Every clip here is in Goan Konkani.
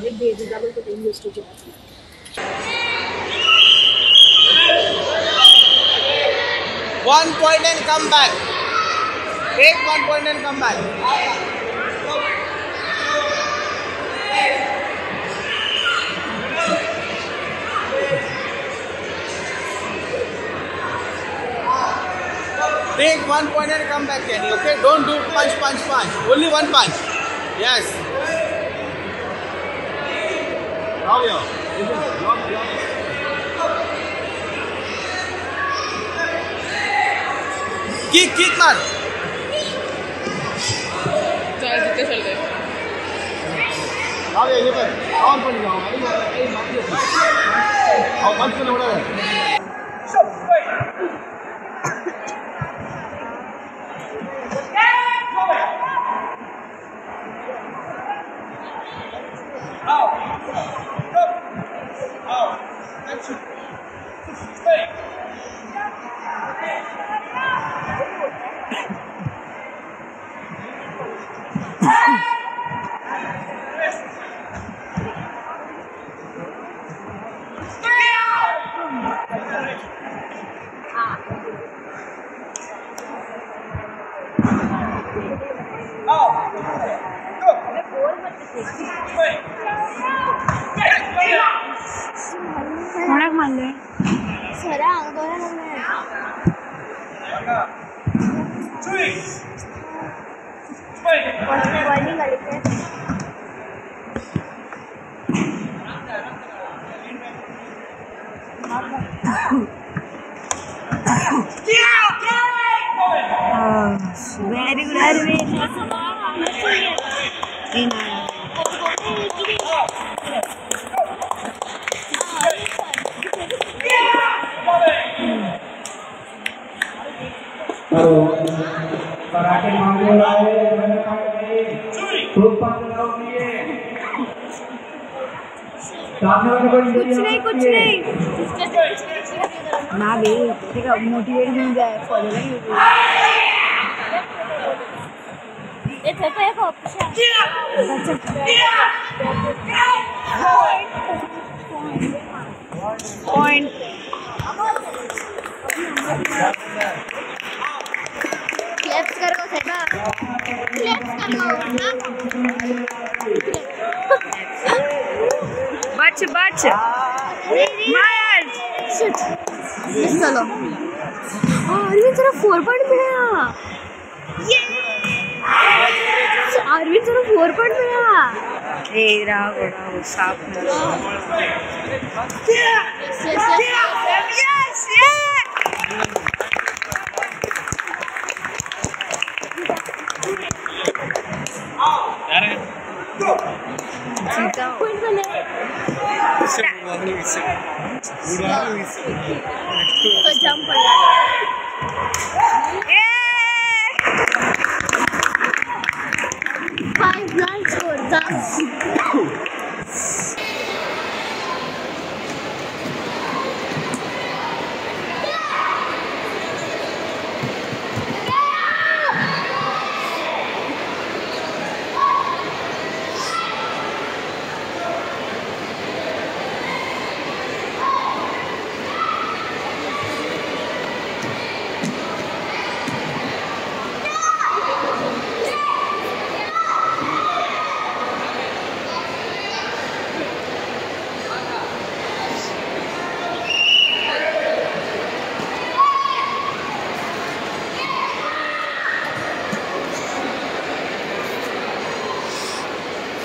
1 point and come back. Take 1 point and come back. Take 1 point and come back, Kenny. Okay? Don't do punch, punch, punch. Only one punch. Yes. Now here. Kick, kick, man. Now here, here. On point now. Punch பண்ண விடாத. कोणाक मारले? सरांक दोळ्याक मारले. बॉलिंग घाली ते. Very good Arvind. Karate मांगने वाले कुछ नहीं कुछ नहीं ना बे देखा मोटिवेट होऊन जाय फॉलो नाही. पॉइंट क्लैप्स करो साहिबा, क्लैप्स करो. बच बच मार. शिट मिस चलो. अरविंद जरा 4 पॉइंट मिळाला. ये अरविंद जरा 4 पॉइंट मिळाला. ए राव राव साफ. Yes yes yes yes. तो जंप पडला. 5 run score.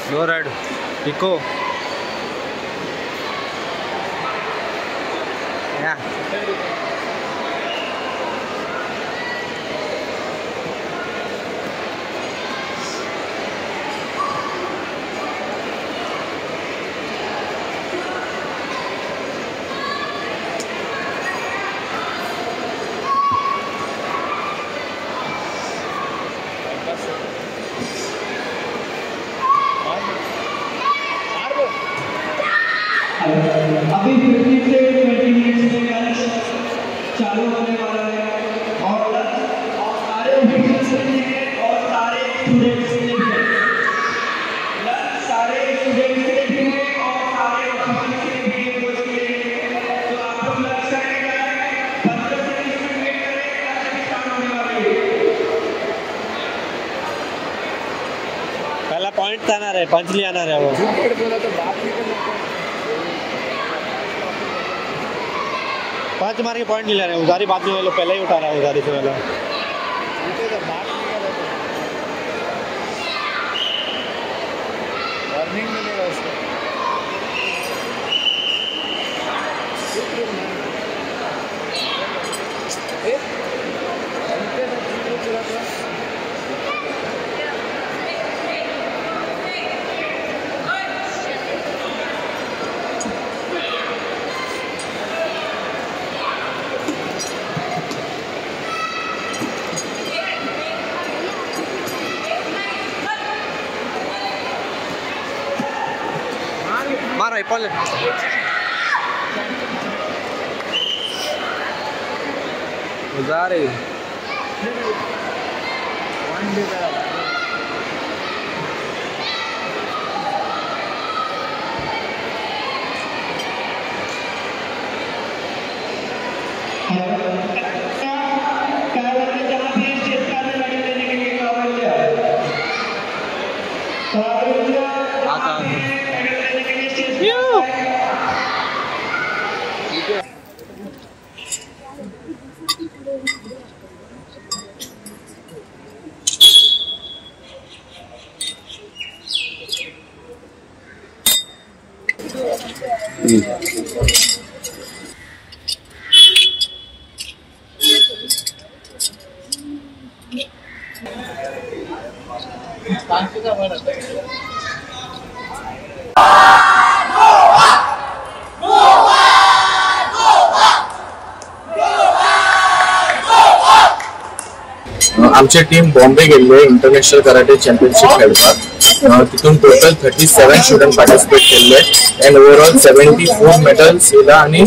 No red. Pico. Yeah. अभी 15 से 20 मिनट्स में लंच चालू होने वाला है और लंच और सारे ऑफिसर्स के लिए और सारे स्टूडेंट्स के लिए लंच, सारे स्टूडेंट्स के लिए। पॉइंट आना रहे, पंच ले आना रहे वो। पंच मार के पॉइंट नहीं ले रहे, उधारी बाद में पहले ही उठा रहा है उधारी से पहले। वार्निंग मिलेगा उसको। मारो पॉल गुजारे आमची टीम बॉम्बे गेल्ले इंटरनॅशनल कराटे चॅम्पियनशीप खेळपाक. तितून टोटल 37 स्टुडंट पार्टिसिपेट केल्ले एंड ओवरऑल 74 मेडल्स येयला आनी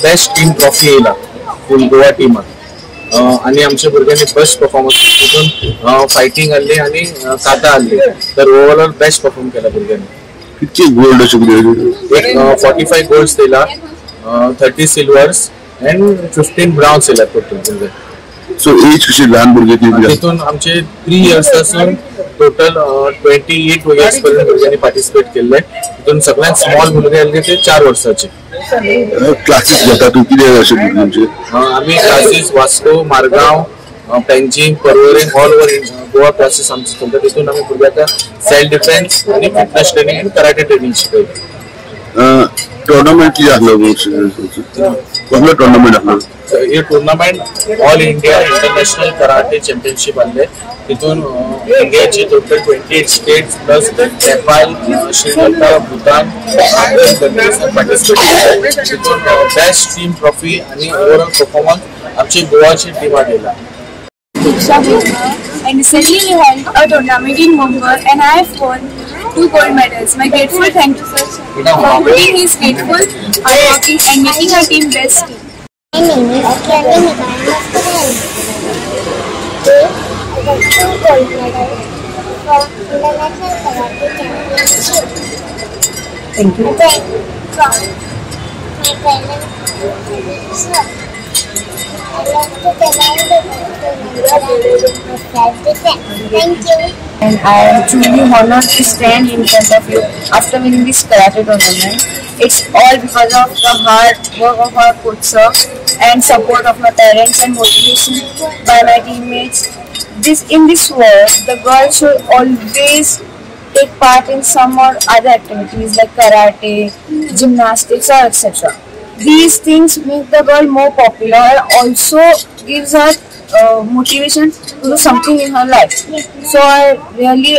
बेस्ट टीम ट्रॉफी येयला फूल गोवा टीमाक. आनी आमच्या भुरग्यांनी बेस्ट परफॉर्मन्स तितून फायटींग आहली आनी काता आहली, तर ओवरऑल बेस्ट परफॉर्म केला भुरग्यांनी. कितके गोल्ड अशें कितें? एक 45 गोल्ड्स येयला, 30 सिल्वर्स एंड 15 ब्राउन्स येयला टोटल भुरगे. सो एज कशी ल्हान भुरगे तितून आमचे 3 इयर्स पासून टोटल 28 इयर्स पर्यंत भुरग्यांनी पार्टिसिपेट केल्ले. तितून सगळ्यात स्मॉल भुरगे आसले ते 4 वर्साचे. क्लासीस घेता तूं कितें अशें भुरग्यांचे? आमी classes Vasco, Margao, Panjim, Porvorim, all over Goa classes आमचे चलता. तितून आमी भुरग्यांक सेल्फ डिफेन्स आनी फिटनेस ट्रेनिंग आनी कराटे ट्रेनिंग शिकयता. टुर्नामेंट कितें आसलो? कसलो टुर्नामेंट आसलो? हे tournament all India international karate championship आहले. तितून इंडियाचे total 28 states plus Nepal, Sri Lanka, Bhutan participate केले. तितून बेस्ट टीम ट्रॉफी आनी ओवरऑल परफॉर्मन्स आमची गोवाची टिमा गेला. I recently held a tournament in Mumbai and I have won 2 gold medals. My grateful thank you sir for putting his grateful hard working and making our team best team. My name is Kelly Nikai. I got 2 gold medals from International Karate Championship. Thank you. Then from my parents, sir. I love to command the self-defense. Thank you. And I am truly honored to stand in front of you after winning this karate tournament. It's all because of the hard work of our coach sir and support of my parents and motivation by my teammates. In this world, the girls should always take part in some or other activities like karate, gymnastics or etc. These things make the girl more popular and also gives her motivation to do something in her life. So I really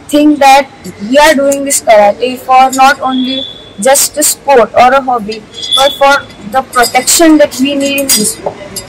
think that we are doing this karate for not only just a sport or a hobby, but for the protection that we need in this world.